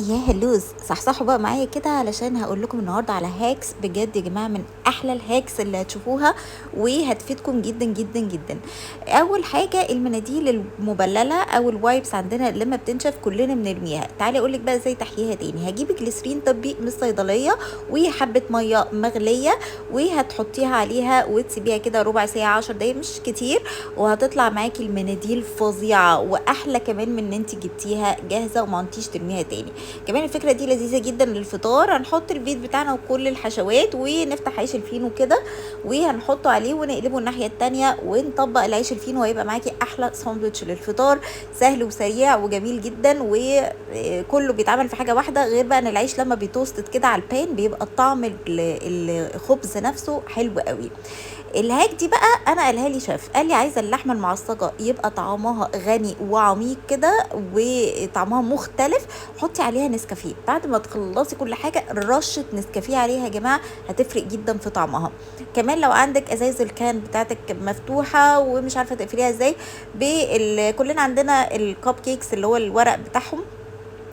يا هلوز، صحصحوا بقى معايا كده علشان هقول لكم النهارده على hacks بجد يا جماعه، من احلى ال hacks اللي هتشوفوها وهتفيدكم جدا جدا جدا. اول حاجة المناديل المبلله او ال wipes عندنا لما بتنشف كلنا بنرميها. تعالي اقول لك بقى ازاي تحييها تاني. هجيب جليسرين طبي من الصيدلية وحبه مية مغليه وهتحطيها عليها وتسيبيها كده ربع ساعة 10 دقايق مش كتير، وهتطلع معاكي المناديل فظيعة واحلى كمان من ان انت جبتيها جاهزة وما انتيش ترميها تاني. كمان الفكرة دي لذيذة جدا للفطار. هنحط البيض بتاعنا وكل الحشوات ونفتح عيش الفينو كده وهنحطه عليه ونقلبه الناحية التانية ونطبق العيش الفينو، وهيبقى معاكي احلى ساندوتش للفطار، سهل وسريع وجميل جدا وكله بيتعمل في حاجة واحده. غير بقى ان العيش لما بيتوستد كده على ال pan بيبقى طعم الخبز نفسه حلو قوي. ال hack دي بقى انا قالها لي شيف، قال لي عايزه اللحمة المعصجه يبقى طعمها غني وعميق كده وطعمها مختلف، حطي عليها نسكافيه بعد ما تخلصي كل حاجة، رشه نسكافيه عليها يا جماعة هتفرق جدا في طعمها. كمان لو عندك ازايز ال can بتاعتك مفتوحة ومش عارفه تقفليها ازاي، كلنا عندنا ال cupcakes اللي هو الورق بتاعهم،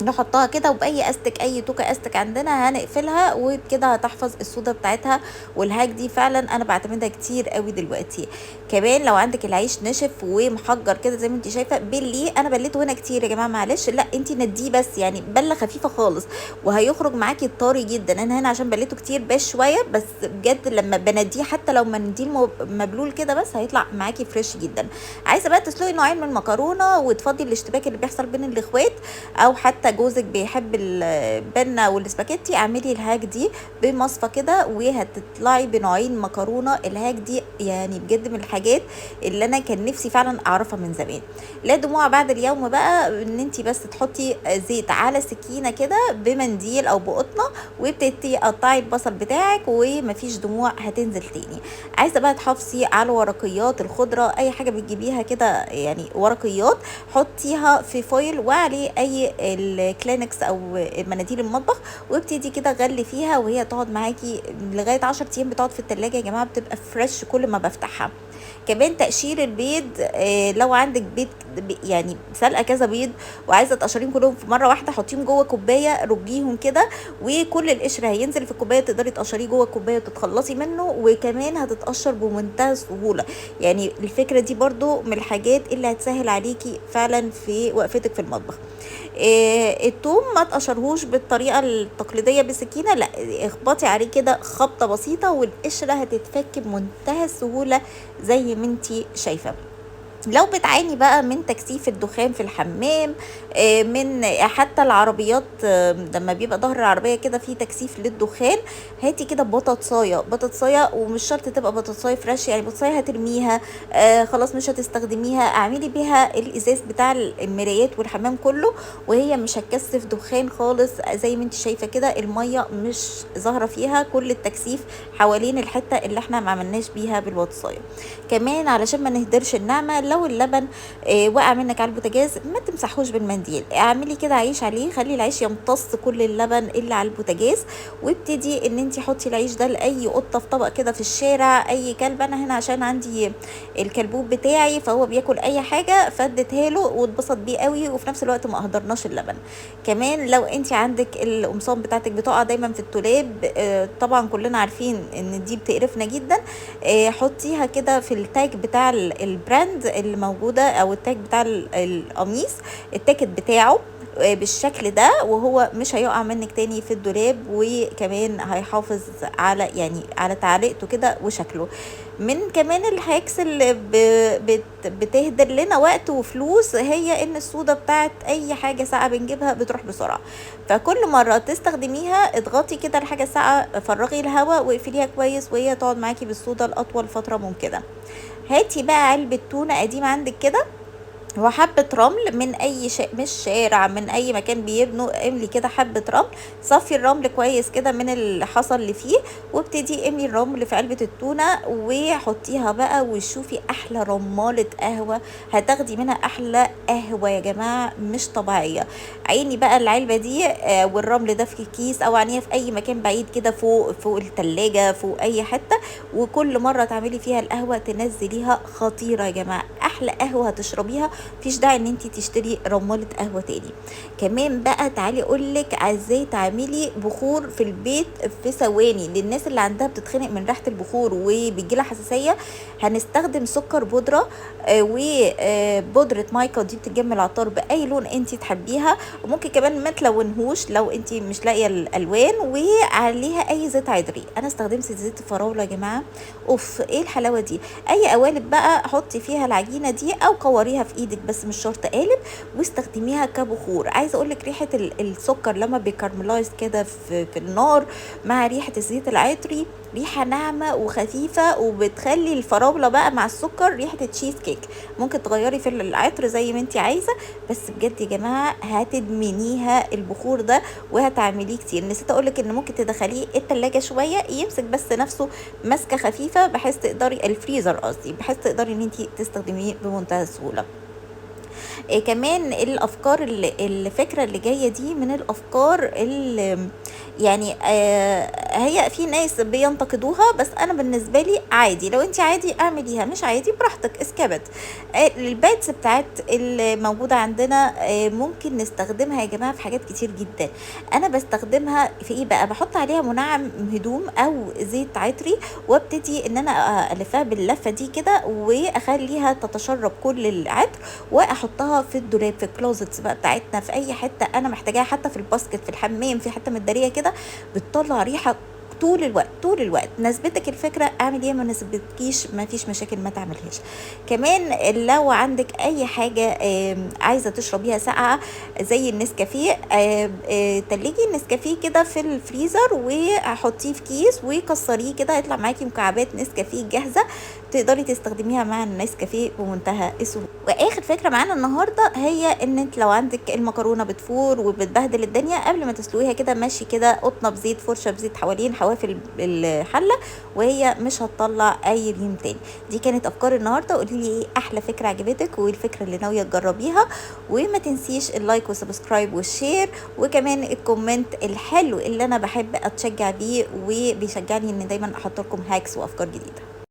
نحطها كده وباي استك اي توكه استك عندنا هنقفلها، وبكده هتحفظ الصودا بتاعتها. وال hack دي فعلا انا بعتمدها كتير قوي دلوقتي. كمان لو عندك العيش نشف ومحجر كده زي ما انت شايفه بليه، انا بليته هنا كتير يا جماعة معلش، لا انت نديه بس يعني بله خفيفة خالص وهيخرج معاكي طري جدا. انا هنا عشان بليته كتير بس شوية، بس بجد لما بنديه حتى لو منديل مبلول كده بس هيطلع معاكي fresh جدا. عايزه بقى تسلقي نوعين من المكرونه وتفضي الاشتباك اللي بيحصل بين الاخوات، او حتى جوزك بيحب البنه والسباكيتي، اعملي ال hack دي بمصفى كده وهتطلعي بنوعين مكرونه. ال hack دي يعني بجد من الحاجات اللي انا كان نفسي فعلا اعرفها من زمان. لا دموع بعد اليوم بقى، ان انتي بس تحطي زيت على سكينة كده بمنديل او بقطنه وبتبتدي تقطعي البصل بتاعك ومفيش دموع هتنزل تاني. عايزه بقى تحافظي على ورقيات الخضرة، اي حاجة بتجيبيها كده يعني ورقيات حطيها في foil وعليه اي الكلينكس او مناديل المطبخ وابتدي كده غلي فيها وهي تقعد معاكي لغاية 10 ايام، بتقعد في التلاجة يا جماعة بتبقى fresh كل ما بفتحها. كمان تقشير البيض، لو عندك بيض يعني سلقه كذا بيض وعايزه تقشريهم كلهم في مرة واحدة، حطيهم جوه كوباية رجيهم كده وكل القشر هينزل في الكوباية، تقدري تقشريه جوه الكوباية وتتخلصي منه، وكمان هتتقشر بمنتهى السهولة. يعني الفكرة دي برضو من الحاجات اللي هتسهل عليكي فعلا في وقفتك في المطبخ. التوم ما تقشرهوش بالطريقة التقليدية بالسكينة، لا اخبطي عليه كده خبطه بسيطة والقشره هتتفك بمنتهى السهولة زي ما انتي شايفه. لو بتعاني بقى من تكثيف الدخان في الحمام، من حتى العربيات، لما بيبقى ظهر العربية كده فيه تكثيف للدخان، هاتي كده بطاطسايه، بطاطسايه ومش شرط تبقى بطاطسايه fresh، يعني بطاطسايه هترميها، خلاص مش هتستخدميها، اعملي بيها الازاز بتاع المرايات والحمام كله وهي مش هتكثف دخان خالص. زي ما انت شايفه كده المية مش ظاهره فيها، كل التكثيف حوالين الحتة اللي احنا ما عملناش بيها بالبطاطسايه. كمان علشان ما نهدرش النعمة، لو اللبن وقع منك على البوتاجاز ما تمسحوش بالمنديل، اعملي كده عيش عليه، خلي العيش يمتص كل اللبن اللي على البوتاجاز، وابتدي ان انت حطي العيش ده لاي قطة في طبق كده في الشارع، اي كلب. انا هنا عشان عندي الكلبوب بتاعي فهو بياكل اي حاجة فاديتها له واتبسط بيه قوي، وفي نفس الوقت ما اهدرناش اللبن. كمان لو انت عندك القمصان بتاعتك بتقع دايما في الدولاب، طبعا كلنا عارفين ان دي بتقرفنا جدا، حطيها كده في ال tag بتاع ال brand اللي موجودة او ال tag بتاع القميص، ال ticket بتاعه بالشكل ده، وهو مش هيقع منك تاني في الدولاب، وكمان هيحافظ على يعني على تعليقته كده وشكله. من كمان ال hacks اللي بتهدر لنا وقت وفلوس، هي ان الصودا بتاعت اي حاجة ساقعة بنجيبها بتروح بسرعة، فكل مرة تستخدميها اضغطي كده الحاجة الساقعة، فرغي الهواء واقفليها كويس وهي تقعد معاكي بالصودا لأطول فترة ممكنة. هاتي بقى علبة تونة قديمة عندك كده وحبة رمل من اي شيء، مش شارع، من اي مكان بيبنوا، املي كده حبة رمل، صفي الرمل كويس كده من اللي حصل اللي فيه، وابتدي املي الرمل في علبة التونة وحطيها بقى، وشوفي احلى رمالة قهوة هتاخدي منها، احلى قهوة يا جماعة مش طبيعية. عيني بقى العلبة دي، والرمل ده في كيس او عينيها في اي مكان بعيد كده، فوق التلاجة، فوق اي حتة، وكل مرة تعملي فيها القهوة تنزليها. خطيرة يا جماعة، احلى قهوة هتشربيها. مفيش داعي ان انت تشتري رماله قهوة تاني. كمان بقى تعالي اقولك ازاي تعملي بخور في البيت في ثواني. للناس اللي عندها بتتخنق من ريحه البخور وبيجيلها حساسية، هنستخدم سكر بودره وبودره مايكا، دي بتتجمع العطار باي لون انت تحبيها، وممكن كمان ما تلونهوش لو انت مش لاقيه الالوان، وعليها اي زيت عطري. انا استخدمت زيت الفراوله يا جماعة، اوف ايه الحلاوة دي. اي قوالب بقى حطي فيها العجينة دي او كوريها في ايدك، بس مش شرط قالب، واستخدميها كبخور. عايزه اقول لك ريحه السكر لما بي caramelize كده في النار مع ريحه الزيت العطري، ريحه ناعمة وخفيفة، وبتخلي الفراوله بقى مع السكر ريحه تشيز كيك. ممكن تغيري في العطر زي ما انت عايزه، بس بجد يا جماعة هتدمنيها البخور ده وهتعمليه كتير. نسيت اقولك ان ممكن تدخليه التلاجة شوية يمسك بس نفسه مسكه خفيفة، بحيث تقدري الفريزر قصدي، بحيث تقدري ان انت تستخدميه بمنتهى السهولة. إيه كمان الافكار اللي الفكرة اللي جاية دي من الافكار اللي يعني هي في ناس بينتقدوها، بس انا بالنسبة لي عادي. لو انت عادي اعمليها، مش عادي براحتك skip it. ال pads بتاعت اللي موجودة عندنا ممكن نستخدمها يا جماعة في حاجات كتير جدا. انا بستخدمها في ايه بقى؟ بحط عليها منعم هدوم او زيت عطري، وابتدي ان انا الفها باللفه دي كده واخليها تتشرب كل العطر، واحطها في الدولاب في ال closets بقى بتاعتنا، في اي حتة انا محتاجاها، حتى في ال basket في الحمام، في حتة متداريه كده، بتطلع ريحه طول الوقت طول الوقت. ناسبتك الفكرة اعمل ايه، ما ناسبتكيش ما فيش مشاكل ما تعملهاش. كمان لو عندك اي حاجة عايزه تشربيها ساقعه زي النسكافيه، تلجي النسكافيه كده في الفريزر وحطيه في كيس وكسريه كده، هيطلع معاكي مكعبات نسكافيه جاهزة تقدري تستخدميها مع النسكافيه بمنتهى السهولة. واخر فكرة معانا النهارده هي ان انت لو عندك المكرونه بتفور وبتبهدل الدنيا، قبل ما تسلقيها كده ماشي كده قطنه بزيت، فرشه بزيت حوالين حواف الحلة، وهي مش هتطلع اي ريم تاني. دي كانت افكار النهارده. قولي لي ايه احلى فكرة عجبتك والفكرة اللي ناوية تجربيها، وما تنسيش ال like وال subscribe وال share، وكمان ال comment الحلو اللي انا بحب اتشجع بيه وبيشجعني ان دايما احط لكم hacks وافكار جديدة.